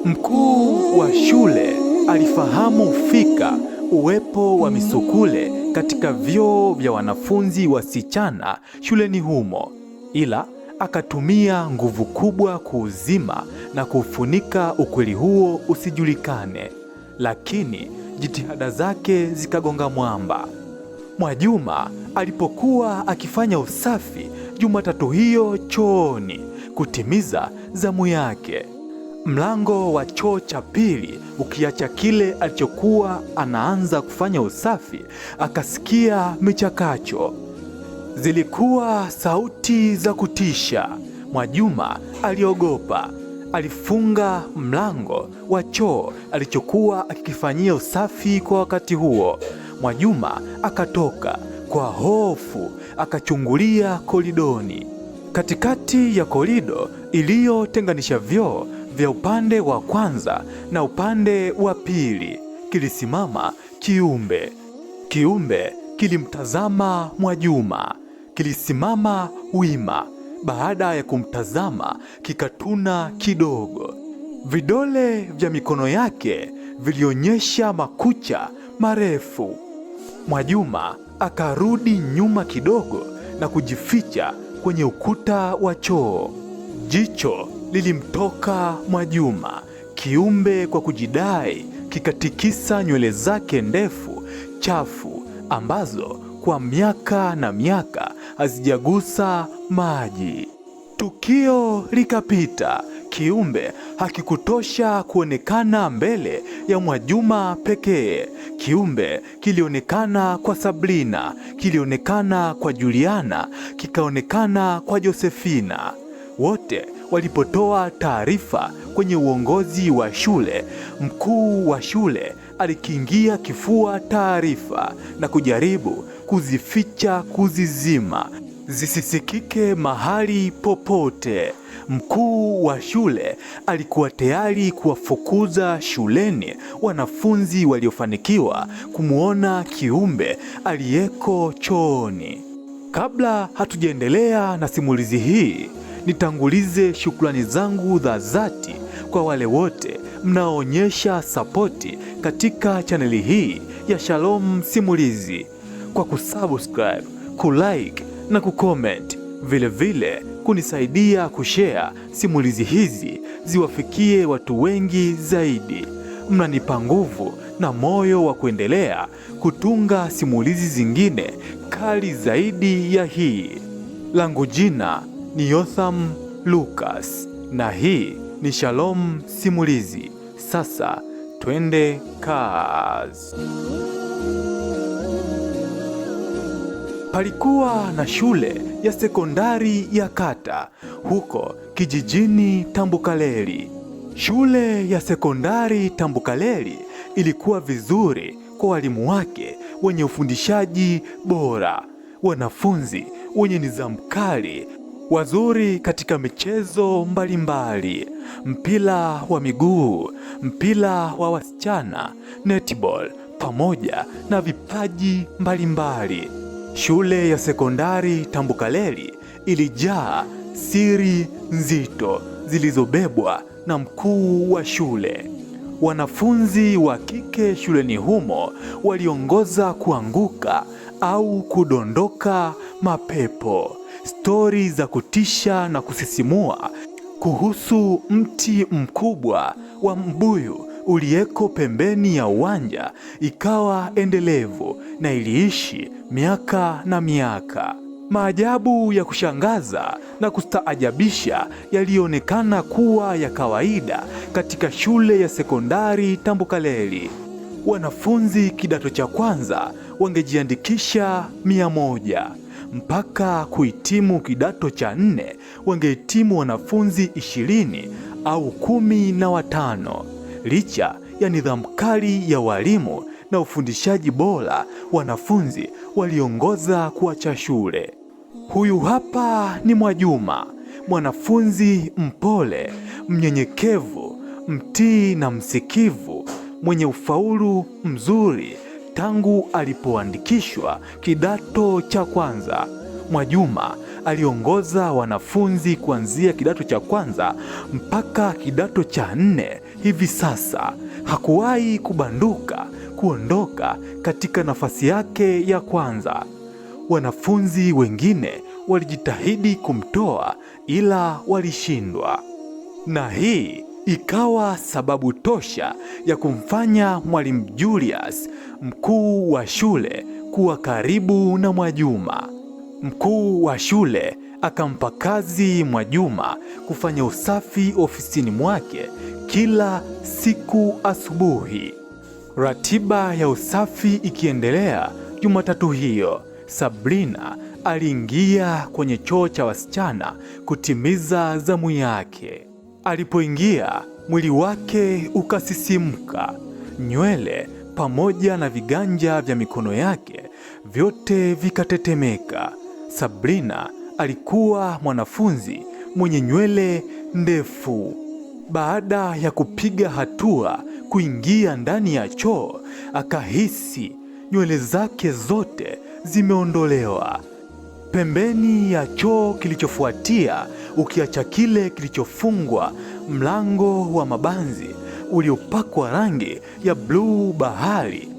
Mkuu wa shule alifahamu fika uwepo wa misukule katika vyoo vya wanafunzi wasichana shuleni humo, ila akatumia nguvu kubwa kuuzima na kuufunika ukweli huo usijulikane. Lakini jitihada zake zikagonga mwamba. Mwajuma alipokuwa akifanya usafi Jumatatu hiyo chooni kutimiza zamu yake, mlango wa choo cha pili ukiacha kile alichokuwa anaanza kufanya usafi, akasikia michakacho. Zilikuwa sauti za kutisha. Mwajuma aliogopa. Alifunga mlango wa choo alichokuwa akikifanyia usafi kwa wakati huo. Mwajuma akatoka kwa hofu, akachungulia koridoni. Katikati ya korido iliyotenganisha vyoo vya upande wa kwanza na upande wa pili kilisimama kiumbe. Kiumbe kilimtazama Mwajuma, kilisimama wima. Baada ya kumtazama kikatuna kidogo. Vidole vya mikono yake vilionyesha makucha marefu. Mwajuma akarudi nyuma kidogo na kujificha kwenye ukuta wa choo. Jicho lilimtoka Mwajuma. Kiumbe kwa kujidai kikatikisa nywele zake ndefu chafu ambazo kwa miaka na miaka hazijagusa maji. Tukio likapita. Kiumbe hakikutosha kuonekana mbele ya Mwajuma pekee. Kiumbe kilionekana kwa Sabrina, kilionekana kwa Juliana, kikaonekana kwa Josefina. Wote walipotoa taarifa kwenye uongozi wa shule, mkuu wa shule alikiingia kifua taarifa na kujaribu kuzificha, kuzizima zisisikike mahali popote. Mkuu wa shule alikuwa tayari kuwafukuza shuleni wanafunzi waliofanikiwa kumwona kiumbe aliyeko chooni. Kabla hatujaendelea na simulizi hii, nitangulize shukrani zangu za dhati kwa wale wote mnaoonyesha sapoti katika chaneli hii ya Shalom Simulizi kwa kusubscribe, kulike na kucomment, vilevile kunisaidia kushare simulizi hizi ziwafikie watu wengi zaidi. Mnanipa nguvu na moyo wa kuendelea kutunga simulizi zingine kali zaidi ya hii. Langu jina ni Yotham Lucas na hii ni Shalom Simulizi. Sasa twende kazi. Palikuwa na shule ya sekondari ya kata huko kijijini Tambukareli. Shule ya sekondari Tambukareli ilikuwa vizuri kwa walimu wake wenye ufundishaji bora, wanafunzi wenye nidhamu kali, wazuri katika michezo mbalimbali, mpira wa miguu, mpira wa wasichana, netball, pamoja na vipaji mbalimbali. Shule ya sekondari Tambukareli ilijaa siri nzito zilizobebwa na mkuu wa shule. Wanafunzi wa kike shuleni humo waliongoza kuanguka au kudondoka mapepo. Stori za kutisha na kusisimua kuhusu mti mkubwa wa mbuyu uliyeko pembeni ya uwanja ikawa endelevu na iliishi miaka na miaka. Maajabu ya kushangaza na kustaajabisha yalionekana kuwa ya kawaida katika shule ya sekondari Tambukareli. Wanafunzi kidato cha kwanza wangejiandikisha 100 mpaka kuhitimu kidato cha nne wangehitimu wanafunzi 20 au 15. Licha ya nidhamu kali ya walimu na ufundishaji bora, wanafunzi waliongoza kuacha shule. Huyu hapa ni Mwajuma, mwanafunzi mpole, mnyenyekevu, mtii na msikivu, mwenye ufaulu mzuri tangu alipoandikishwa kidato cha kwanza. Mwajuma Aliongoza wanafunzi kuanzia kidato cha kwanza mpaka kidato cha nne. Hivi sasa hakuwahi kubanduka kuondoka katika nafasi yake ya kwanza. Wanafunzi wengine walijitahidi kumtoa ila walishindwa, na hii ikawa sababu tosha ya kumfanya Mwalimu Julius, mkuu wa shule, kuwa karibu na Mwajuma. Mkuu wa shule akampa kazi Mwajuma kufanya usafi ofisini mwake kila siku asubuhi. Ratiba ya usafi ikiendelea, Jumatatu hiyo Sabrina aliingia kwenye choo cha wasichana kutimiza zamu yake. Alipoingia, mwili wake ukasisimka, nywele pamoja na viganja vya mikono yake vyote vikatetemeka. Sabrina alikuwa mwanafunzi mwenye nywele ndefu. Baada ya kupiga hatua kuingia ndani ya choo, akahisi nywele zake zote zimeondolewa. Pembeni ya choo kilichofuatia, ukiacha kile kilichofungwa mlango wa mabanzi uliopakwa rangi ya bluu bahari,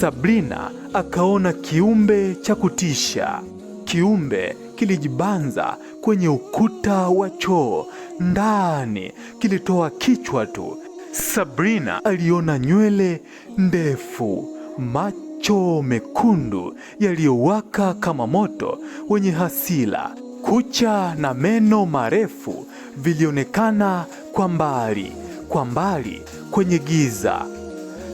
Sabrina akaona kiumbe cha kutisha. Kiumbe kilijibanza kwenye ukuta wa choo ndani, kilitoa kichwa tu. Sabrina aliona nywele ndefu, macho mekundu yaliyowaka kama moto wenye hasira, kucha na meno marefu vilionekana kwa mbali, kwa mbali kwenye giza.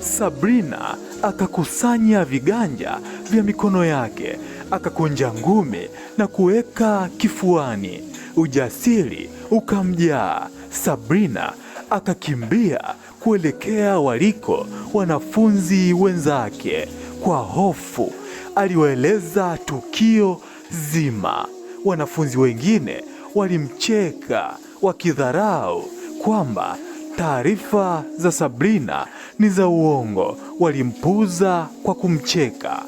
Sabrina akakusanya viganja vya mikono yake, akakunja ngumi na kuweka kifuani. Ujasiri ukamjaa. Sabrina akakimbia kuelekea waliko wanafunzi wenzake. Kwa hofu aliwaeleza tukio zima. Wanafunzi wengine walimcheka wakidharau kwamba taarifa za Sabrina ni za uongo. Walimpuuza kwa kumcheka.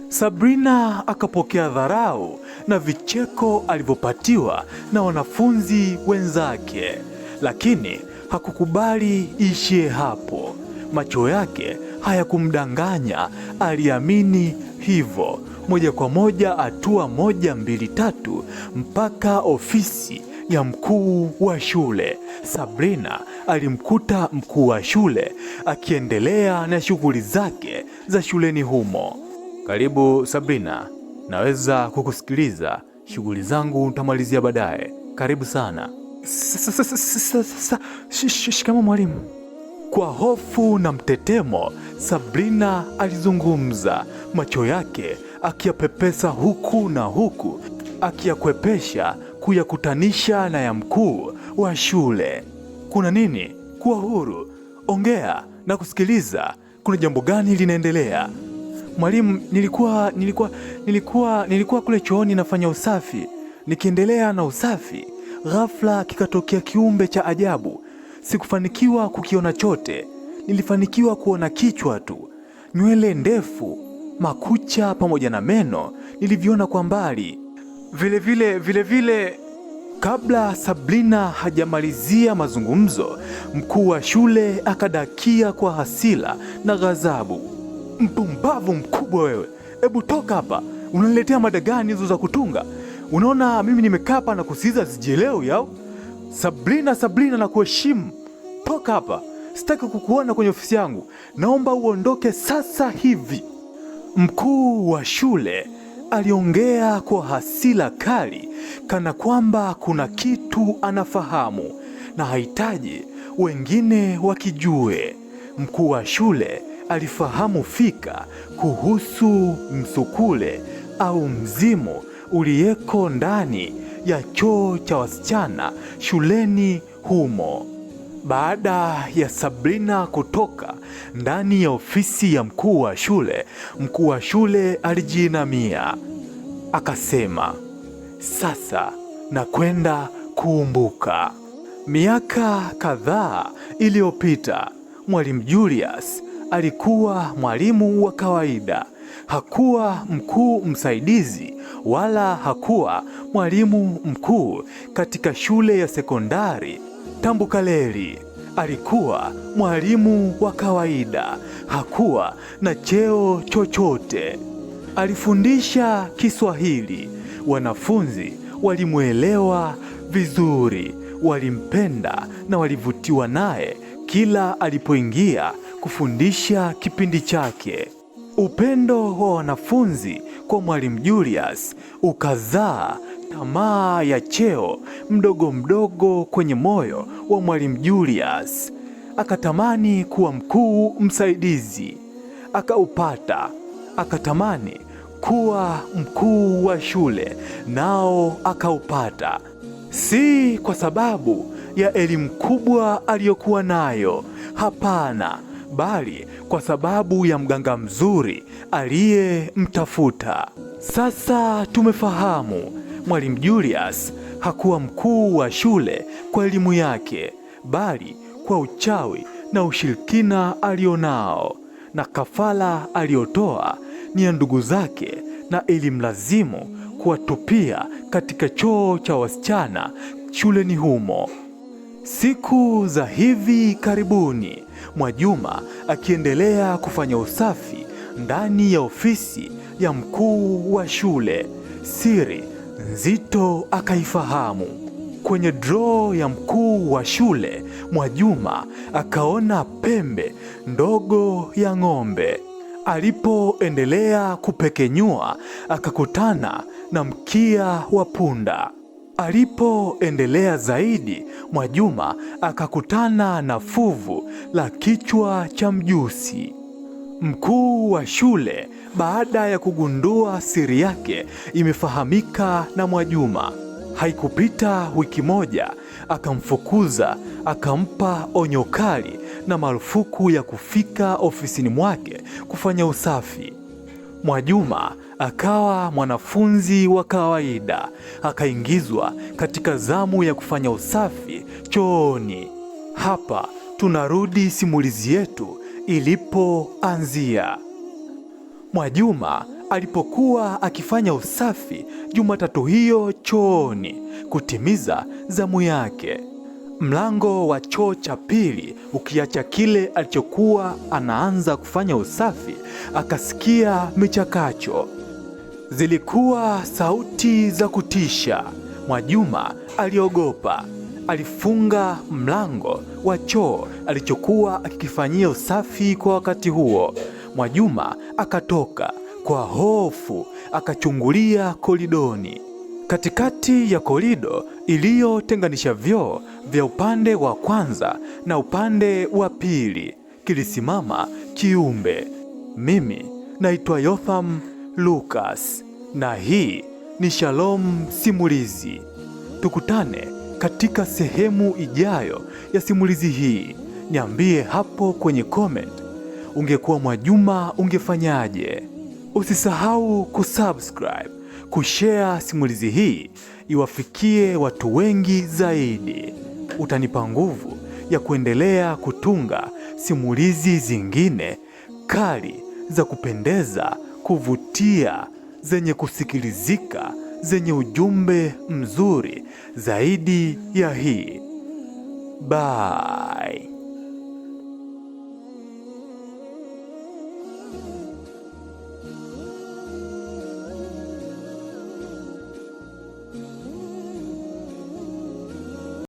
Sabrina akapokea dharau na vicheko alivyopatiwa na wanafunzi wenzake, lakini hakukubali ishie hapo. Macho yake hayakumdanganya, aliamini hivyo. Moja kwa moja, hatua moja, mbili, tatu, mpaka ofisi ya mkuu wa shule. Sabrina alimkuta mkuu wa shule akiendelea na shughuli zake za shuleni humo. Karibu Sabrina, naweza kukusikiliza. Shughuli zangu nitamalizia baadaye. Karibu sana. Shikamoo mwalimu. Kwa hofu na mtetemo, Sabrina alizungumza, macho yake akiyapepesa huku na huku, akiyakwepesha kuyakutanisha na ya mkuu wa shule. Kuna nini? Kuwa huru, ongea na kusikiliza. Kuna jambo gani linaendelea? Mwalimu, nilikuwa kule chooni nafanya usafi. Nikiendelea na usafi, ghafla kikatokea kiumbe cha ajabu. Sikufanikiwa kukiona chote, nilifanikiwa kuona kichwa tu, nywele ndefu, makucha pamoja na meno niliviona kwa mbali. Vile vile, kabla Sabrina hajamalizia mazungumzo, mkuu wa shule akadakia kwa hasira na ghadhabu. Mpumbavu mkubwa wewe! Hebu toka hapa! Unaniletea mada gani hizo za kutunga? Unaona mimi nimekaa hapa na kusikiza sijielewi yao? Sabrina, Sabrina, na kuheshimu, toka hapa! Sitaki kukuona kwenye ofisi yangu, naomba uondoke sasa hivi. Mkuu wa shule aliongea kwa hasira kali, kana kwamba kuna kitu anafahamu na hahitaji wengine wakijue. Mkuu wa shule alifahamu fika kuhusu msukule au mzimu uliyeko ndani ya choo cha wasichana shuleni humo. Baada ya Sabrina kutoka ndani ya ofisi ya mkuu wa shule, mkuu wa shule alijiinamia akasema, sasa nakwenda kuumbuka. Miaka kadhaa iliyopita, Mwalimu Julius alikuwa mwalimu wa kawaida. Hakuwa mkuu msaidizi wala hakuwa mwalimu mkuu katika shule ya sekondari Tambukareli. Alikuwa mwalimu wa kawaida, hakuwa na cheo chochote. Alifundisha Kiswahili. Wanafunzi walimwelewa vizuri, walimpenda na walivutiwa naye kila alipoingia kufundisha kipindi chake. Upendo wa wanafunzi kwa Mwalimu Julius ukazaa tamaa ya cheo mdogo mdogo kwenye moyo wa Mwalimu Julius. Akatamani kuwa mkuu msaidizi, akaupata. Akatamani kuwa mkuu wa shule, nao akaupata, si kwa sababu ya elimu kubwa aliyokuwa nayo, hapana, bali kwa sababu ya mganga mzuri aliyemtafuta. Sasa tumefahamu Mwalimu Julius hakuwa mkuu wa shule kwa elimu yake, bali kwa uchawi na ushirikina alionao, na kafara aliyotoa ni ya ndugu zake, na ilimlazimu kuwatupia katika choo cha wasichana shuleni humo. Siku za hivi karibuni, Mwajuma akiendelea kufanya usafi ndani ya ofisi ya mkuu wa shule, siri nzito akaifahamu. Kwenye droo ya mkuu wa shule, Mwajuma akaona pembe ndogo ya ng'ombe. Alipoendelea kupekenyua akakutana na mkia wa punda. Alipoendelea zaidi, Mwajuma akakutana na fuvu la kichwa cha mjusi. Mkuu wa shule baada ya kugundua siri yake imefahamika na Mwajuma, haikupita wiki moja akamfukuza, akampa onyo kali na marufuku ya kufika ofisini mwake kufanya usafi. Mwajuma akawa mwanafunzi wa kawaida, akaingizwa katika zamu ya kufanya usafi chooni. Hapa tunarudi simulizi yetu ilipoanzia. Mwajuma alipokuwa akifanya usafi Jumatatu hiyo chooni kutimiza zamu yake, mlango wa choo cha pili ukiacha kile alichokuwa anaanza kufanya usafi, akasikia michakacho. Zilikuwa sauti za kutisha. Mwajuma aliogopa. Alifunga mlango wa choo alichokuwa akikifanyia usafi kwa wakati huo. Mwajuma akatoka kwa hofu, akachungulia koridoni. Katikati ya korido iliyotenganisha vyoo vya upande wa kwanza na upande wa pili kilisimama kiumbe. Mimi naitwa Yotham Lucas na hii ni Shalom Simulizi. Tukutane katika sehemu ijayo ya simulizi hii. Niambie hapo kwenye comment, ungekuwa Mwajuma ungefanyaje? Usisahau kusubscribe, kushare simulizi hii iwafikie watu wengi zaidi. Utanipa nguvu ya kuendelea kutunga simulizi zingine kali za kupendeza, kuvutia, zenye kusikilizika, zenye ujumbe mzuri zaidi ya hii. Bye.